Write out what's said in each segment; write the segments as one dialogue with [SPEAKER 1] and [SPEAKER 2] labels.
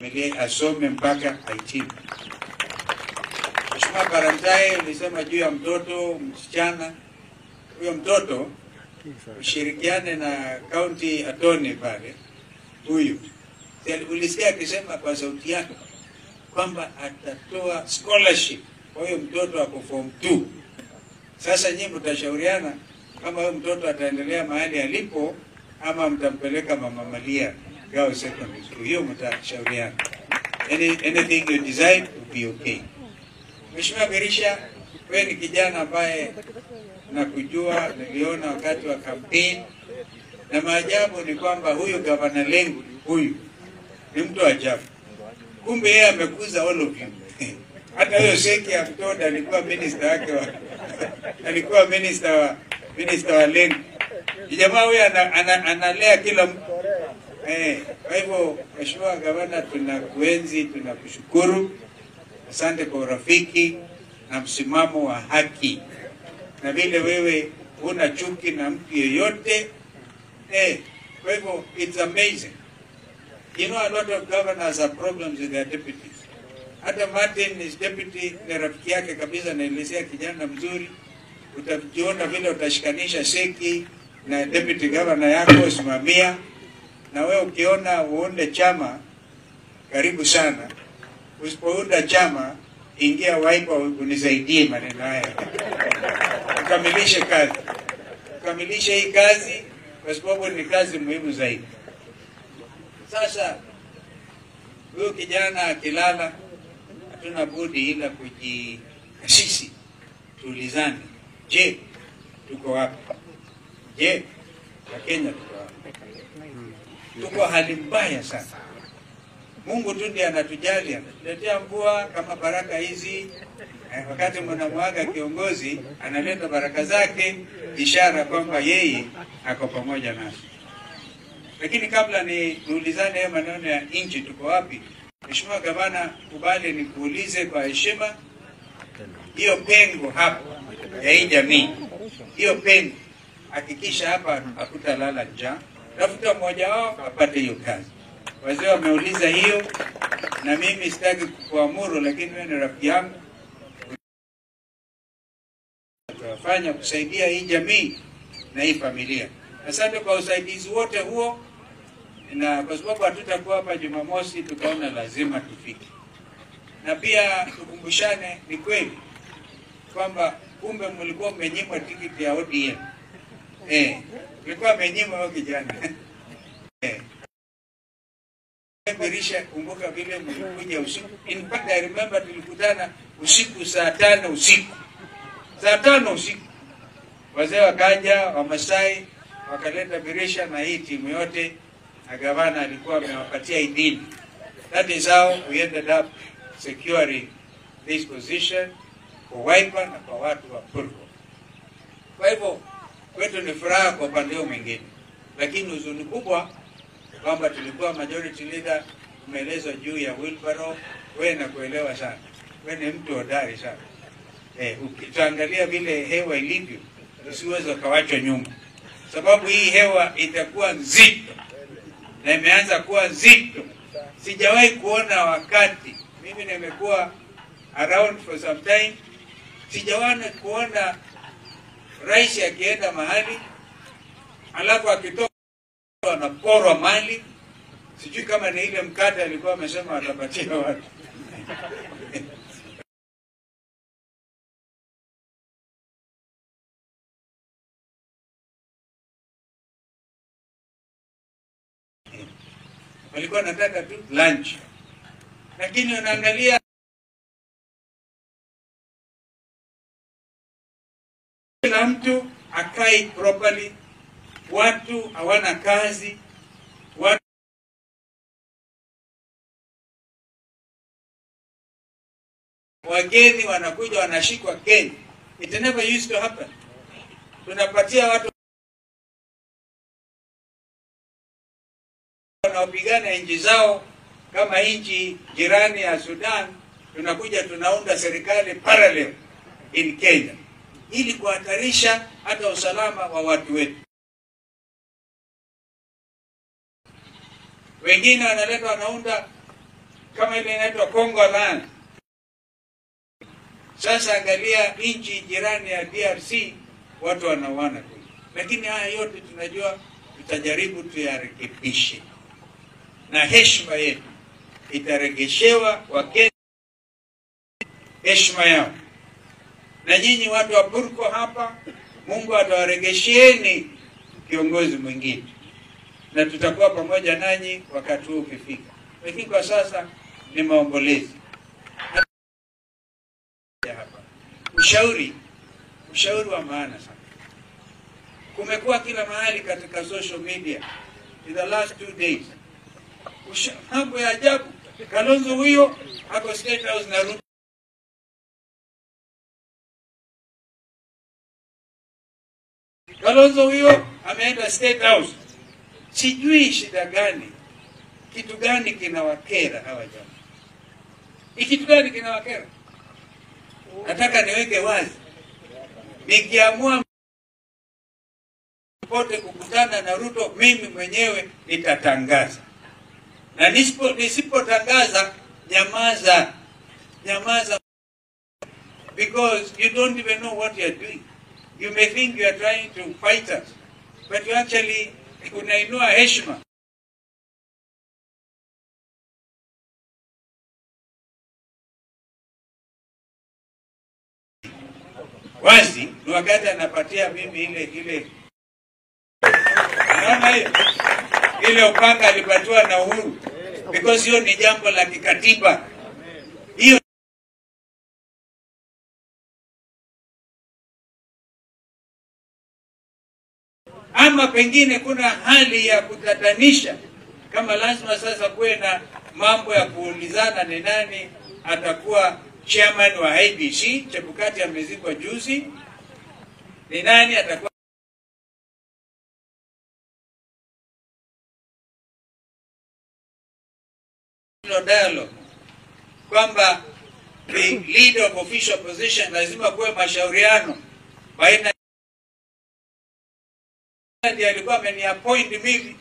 [SPEAKER 1] Familia asome mpaka ahitimu. Mheshimiwa Karantai, ulisema juu ya mtoto msichana. Huyo mtoto ushirikiane na county attorney pale. Huyu ulisikia akisema kwa sauti yake kwamba atatoa scholarship kwa huyo mtoto ako form 2. Sasa nyinyi mtashauriana kama huyo mtoto ataendelea mahali alipo ama mtampeleka Mama Malia Girls Secondary School. Hiyo mtashauriana. Anything you decide will be okay. Mheshimiwa Birisha, wewe ni kijana ambaye nakujua, niliona wakati wa campaign, na maajabu ni kwamba huyu Gavana Lenku huyu ni mtu ajabu. Kumbe yeye amekuza all of you. Hata huyo Seki ya Mtonda alikuwa minister wake wa alikuwa minister wa Lenku. Jamaa huyu analea kila mtu. Kwa hivyo Mheshimiwa Gavana, tunakuenzi, tunakushukuru. Asante kwa urafiki na msimamo wa haki. Na vile wewe huna chuki na mtu yeyote. Kwa hivyo it's amazing. You know, a lot of governors have problems with their deputies. Hata Martin, his deputy, ni rafiki yake kabisa, naelezea kijana mzuri. Utajiona vile utashikanisha Seki na deputy governor yako usimamia. Na wewe ukiona uunde chama, karibu sana. Usipounda chama, ingia Wiper unisaidie maneno haya. Ukamilishe kazi. Ukamilishe hii kazi kwa sababu ni kazi muhimu zaidi. Sasa huyu kijana akilala, hatuna budi ila kujikasisi, tuulizane, je, tuko wapi? Je, Wakenya tuko wapi? Tuko hali mbaya sana. Mungu tu ndiye anatujali, anatuletea mvua kama baraka hizi. Wakati mnamwaga kiongozi analeta baraka zake, ishara kwamba yeye ako pamoja nasi. Lakini kabla ni niulizane hayo maneno ya nchi tuko wapi, Mheshimiwa Gavana, kubali nikuulize kwa heshima, hiyo pengo hapo ya hii jamii, hiyo pengo, hakikisha hapa hakutalala njaa. Tafuta mmoja wao apate hiyo kazi. Wazee wameuliza hiyo, na mimi sitaki kukuamuru, lakini wewe ni rafiki yangu. Tutafanya kusaidia hii jamii na hii familia. Asante kwa usaidizi wote huo, na kwa sababu hatutakuwa hapa Jumamosi, tukaona lazima tufike. Na pia tukumbushane, ni kweli kwamba kumbe mlikuwa mmenyimwa tikiti ya ODM. Mlikuwa mmenyimwa wewe kijana. Birisha, kumbuka vile mlikuja usiku. In fact, I remember tulikutana usiku saa 5 usiku. Saa 5 usiku. Wazee wakaja, Wamasai wakaleta Birisha na hii timu yote, na gavana alikuwa amewapatia idhini. That is how we ended up securing this position kwa Wiper na kwa watu wa Purko. Kwa hivyo kwetu ni furaha kwa upande mwingine, lakini huzuni kubwa kwamba tulikuwa majority leader, umeelezwa juu ya wheelbarrow. Wewe nakuelewa sana, wewe ni mtu hodari sana. Ukiangalia vile hewa ilivyo, usiweze ukawachwa nyuma, sababu hii hewa itakuwa nzito na imeanza kuwa nzito. Sijawahi kuona wakati, mimi nimekuwa around for some time, sijawahi kuona rais akienda mahali alafu akitoka anaporwa mali. Sijui kama ni ile mkate alikuwa amesema atapatia watu. Walikuwa wanataka tu lunch. Lakini unaangalia kila mtu akai properly, watu hawana kazi, watu wageni wanakuja wanashikwa Kenya. It never used to happen. Tunapatia watu wanaopigana nchi zao kama nchi jirani ya Sudan, tunakuja tunaunda serikali parallel in Kenya ili kuhatarisha hata usalama wa watu wetu. Wengine wanaleta wanaunda kama ile inaitwa Congo Alliance. Sasa angalia nchi jirani ya DRC, watu wanauana kule. Lakini haya yote tunajua tutajaribu tuyarekebishe, na heshima yetu itaregeshewa Wakenya, heshima yao. Na nyinyi watu wa Purko hapa, Mungu atawaregesheeni kiongozi mwingine, na tutakuwa pamoja nanyi wakati huu ukifika. Lakini kwa sasa ni maombolezi hapa. Ushauri wa maana sana. Kumekuwa kila mahali katika social media in the last 2 days. Mambo ya ajabu. Kalonzo huyo ako State House na Ruto. Kalonzo huyo ameenda State House. Sijui shida gani, kitu gani kinawakera hawa jamaa. Kitu gani kinawakera? Nataka niweke wazi. Nikiamua pote kukutana na Ruto, mimi mwenyewe nitatangaza. Na nisipotangaza, nyamaza. Nyamaza. Because you don't even know what you are doing. You may think you are trying to fight us, but you actually unainua heshima. Wazi ni wakati anapatia mimi ile unaona hiyo ile upanga alipatiwa na Uhuru, because hiyo ni jambo la kikatiba. Hiyo ama pengine kuna hali ya kutatanisha, kama lazima sasa kuwe na mambo ya kuulizana ni nani atakuwa chairman wa IEBC. Chebukati amezikwa juzi. Ni nani atakuwa dialogue, kwamba the leader of official position lazima kuwe mashauriano baina. Ndiye alikuwa ameniappoint mimi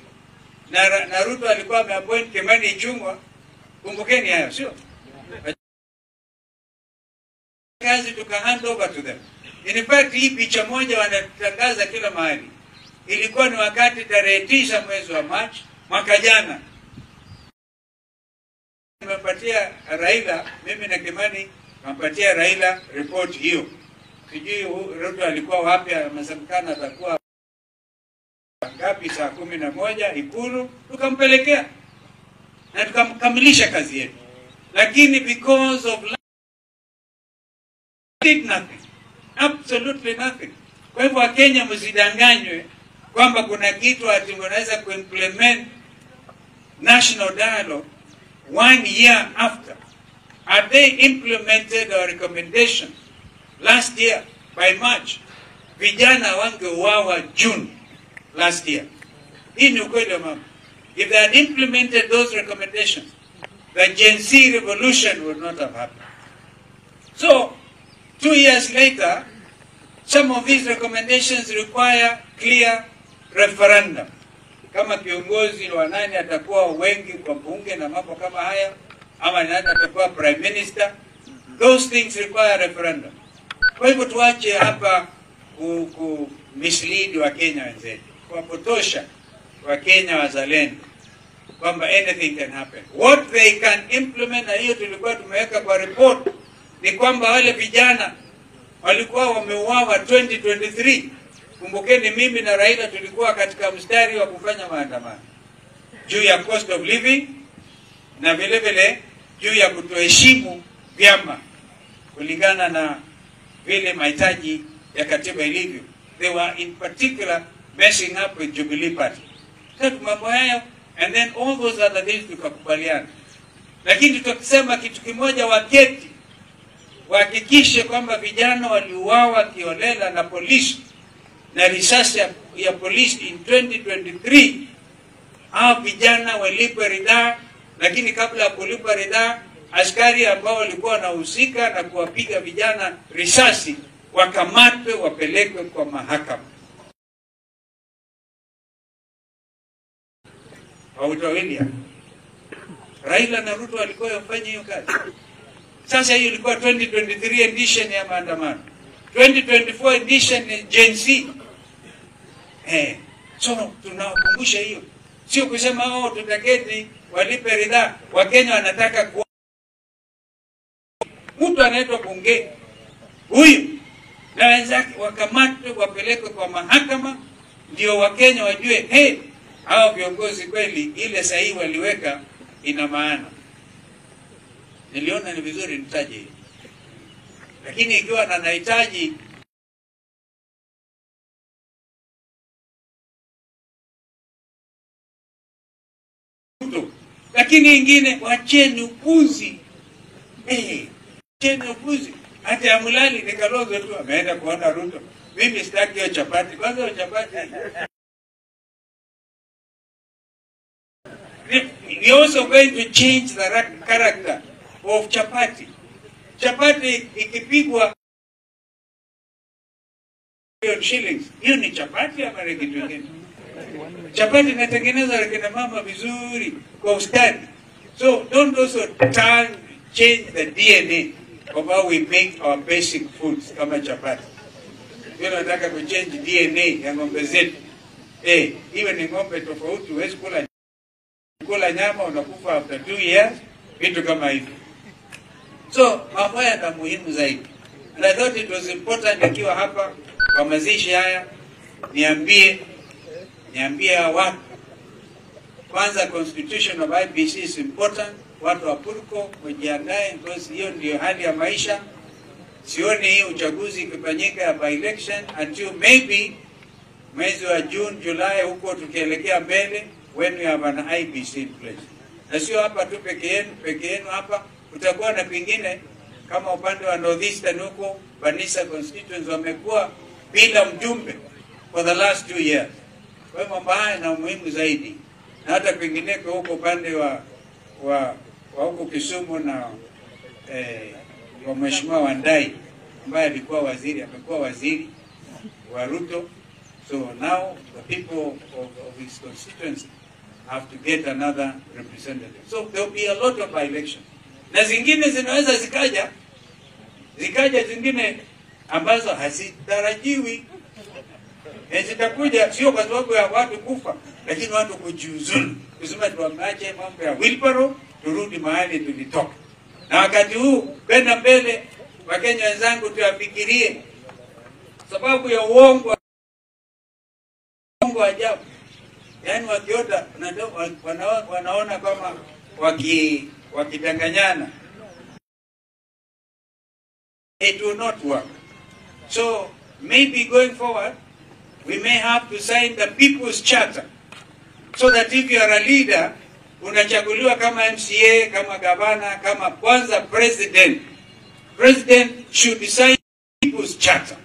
[SPEAKER 1] na Ruto alikuwa ameappoint Kimani Ichung'wah. Kumbukeni hayo, sio? Kazi tuka hand over to them. In fact, hii picha moja wanatangaza kila mahali. Ilikuwa ni wakati tarehe 9 mwezi wa March mwaka jana. Nimepatia Raila, mimi na Kimani nampatia Raila report hiyo. Sijui Ruto alikuwa wapi, amesemekana atakuwa ngapi saa 11 Ikulu, tukampelekea na tukamkamilisha kazi yetu. Lakini because of did nothing, absolutely nothing. Kwa hivyo Wakenya msidanganywe kwamba kuna kitu ati wanaweza kuimplement national dialogue 1 year after. Had they implemented our recommendations last year by March, vijana wangeuawa June last year. Hii ni ukweli wa mambo. If they had implemented those recommendations, the Gen Z revolution would not have happened. So, 2 years later, some of these recommendations require clear referendum. Kama kiongozi wa nani atakuwa wengi kwa bunge na mambo kama haya, ama nani atakuwa prime minister, those things require referendum. Kwa hivyo tuache hapa ku mislead wa Kenya wenzetu, kuwapotosha wa Kenya wazalendo kwamba anything can happen. What they can implement, na hiyo tulikuwa tumeweka kwa report, ni kwamba wale vijana walikuwa wameuawa 2023. Kumbukeni mimi na Raila tulikuwa katika mstari wa kufanya maandamano juu ya cost of living na vile vile juu ya kutoheshimu vyama kulingana na vile mahitaji ya katiba ilivyo. They were in particular messing up with Jubilee Party. Sasa mambo hayo and then all those other things tukakubaliana. Lakini tutakisema kitu kimoja, waketi wahakikishe kwamba vijana waliuawa kiolela na polisi na risasi ya polisi in 2023, hao vijana walipwe ridhaa. Lakini kabla ya kulipwa ridhaa, askari ambao walikuwa wanahusika na kuwapiga vijana risasi wakamatwe, wapelekwe kwa mahakama. Wauta William Raila na Ruto walikuwa wafanye hiyo kazi. Sasa hiyo ilikuwa 2023 edition ya maandamano. 2024 edition ni Gen Z. So tunakumbusha hiyo. Sio kusema oh tutaketi walipe ridhaa. Wakenya wanataka kuona mtu anaitwa bunge huyu na wenzake wakamatwe, wapelekwe kwa mahakama, ndio Wakenya wajue hey, hao viongozi kweli ile sahihi waliweka ina maana. Niliona ni vizuri nitaje hiyo. Lakini ikiwa na nahitaji lakini ingine wacheni upuzi. Wacheni upuzi. Hata ya Mulali ni Kalonzo tu ameenda kuona Ruto. Mimi sitaki hiyo chapati. Kwanza hiyo chapati. We also going to change the character of chapati. Chapati ikipigwa shillings, hiyo ni chapati ama ni kitu kingine? Chapati inatengenezwa na kina mama vizuri kwa ustadi. So don't also change the DNA of how we make our basic foods kama chapati. Wewe unataka kuchange DNA ya ng'ombe zetu. Iwe ni ng'ombe tofauti, huwezi kula nyama unakufa after 2 years, vitu kama hivyo. So mambo haya ni muhimu zaidi. And I thought it was important nikiwa hapa kwa mazishi haya niambie watu. Kwanza, constitution of IEBC is important. Watu wa Purko wajiandae, because hiyo ndio hali ya maisha. Sioni hii uchaguzi ikifanyika ya by election until maybe mwezi wa June, July huko tukielekea mbele, when we have an IEBC in place. Na sio hapa tu peke yenu hapa, utakuwa na pengine kama upande wa Northeastern huko Banisa constituents wamekuwa bila mjumbe for the last 2 years. Kwa hiyo mambo haya na umuhimu zaidi. Na hata kwingineko huko upande wa huko Kisumu na wa Mheshimiwa Wandai ambaye alikuwa waziri, amekuwa waziri wa Ruto. So now the people of his constituency have to get another representative. So there will be a lot of by-elections. Na zingine zinaweza zikaja zingine ambazo hazitarajiwi. Zitakuja sio kwa sababu ya watu kufa, lakini watu kujiuzulu. Kusema tuache mambo ya wheelbarrow, turudi mahali tulitoka. Na wakati huu kwenda mbele, Wakenya wenzangu, tuyafikirie sababu ya uongo ajabu. Yaani wakiota wanaona kama wakidanganyana. It will not work. So maybe going forward we may have to sign the People's Charter, so that if you are a leader, unachaguliwa kama MCA, kama gavana, kama kwanza president. President should sign People's Charter.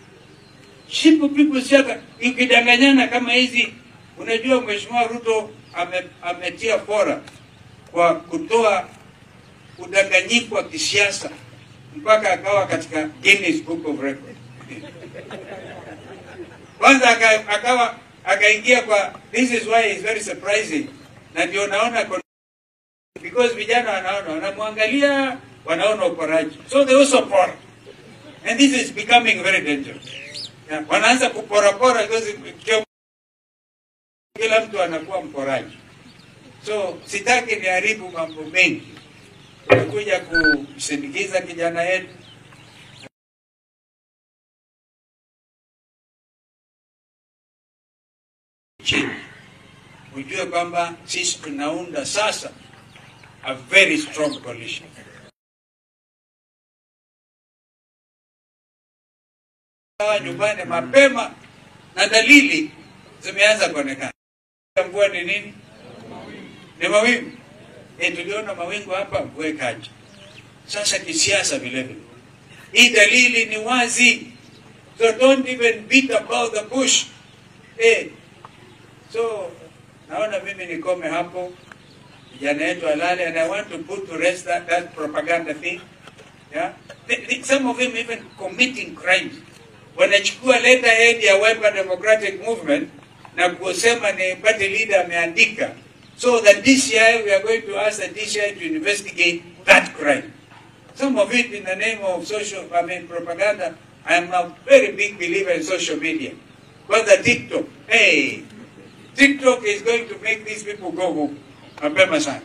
[SPEAKER 1] Simple People's Charter. Ukidanganyana kama hizi, unajua Mheshimiwa Ruto ametia fora kwa kutoa udanganyifu wa kisiasa mpaka akawa katika Guinness Book of Records. Kwanza akaingia kwa, this is why it's very surprising. Na ndio naona, because vijana wanaona, wanamwangalia, wanaona uporaji. So they also pora. And this is becoming very dangerous. Yeah, wanaanza kupora-pora because kila mtu anakuwa mporaji. So sitaki niharibu mambo mengi. Tumekuja kusindikiza kijana yetu. Chini. Ujue kwamba sisi tunaunda sasa a very strong coalition. Nyumbani mapema na dalili zimeanza kuonekana. Mvua ni nini? Ni mawingu. Tuliona mawingu hapa, mvua ikaja. Sasa kisiasa vile vile. Hii dalili ni wazi. So don't even beat about the bush. So naona mimi nikome hapo. Vijana yetu alale, and I want to put to rest that propaganda thing. Yeah? Some of them even committing crimes. Wanachukua letterhead ya Wiper Democratic Movement na kusema ni party leader ameandika. So the DCI, we are going to ask the DCI to investigate that crime. Some of it in the name of social, I mean, propaganda. I am a very big believer in social media. But the TikTok, hey, TikTok is going to make these people go home. Mapema sana.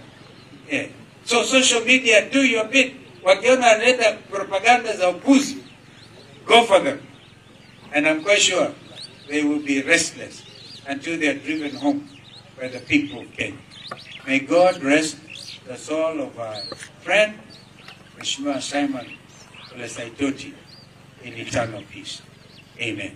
[SPEAKER 1] Yeah. So social media, do your bit. Wakiona wanaleta propaganda za upuzi, go for them. And I'm quite sure they will be restless until they are driven home by the people of Kenya. May God rest the soul of our friend, Mheshimiwa Simon Ole Saitoti, in eternal peace. Amen.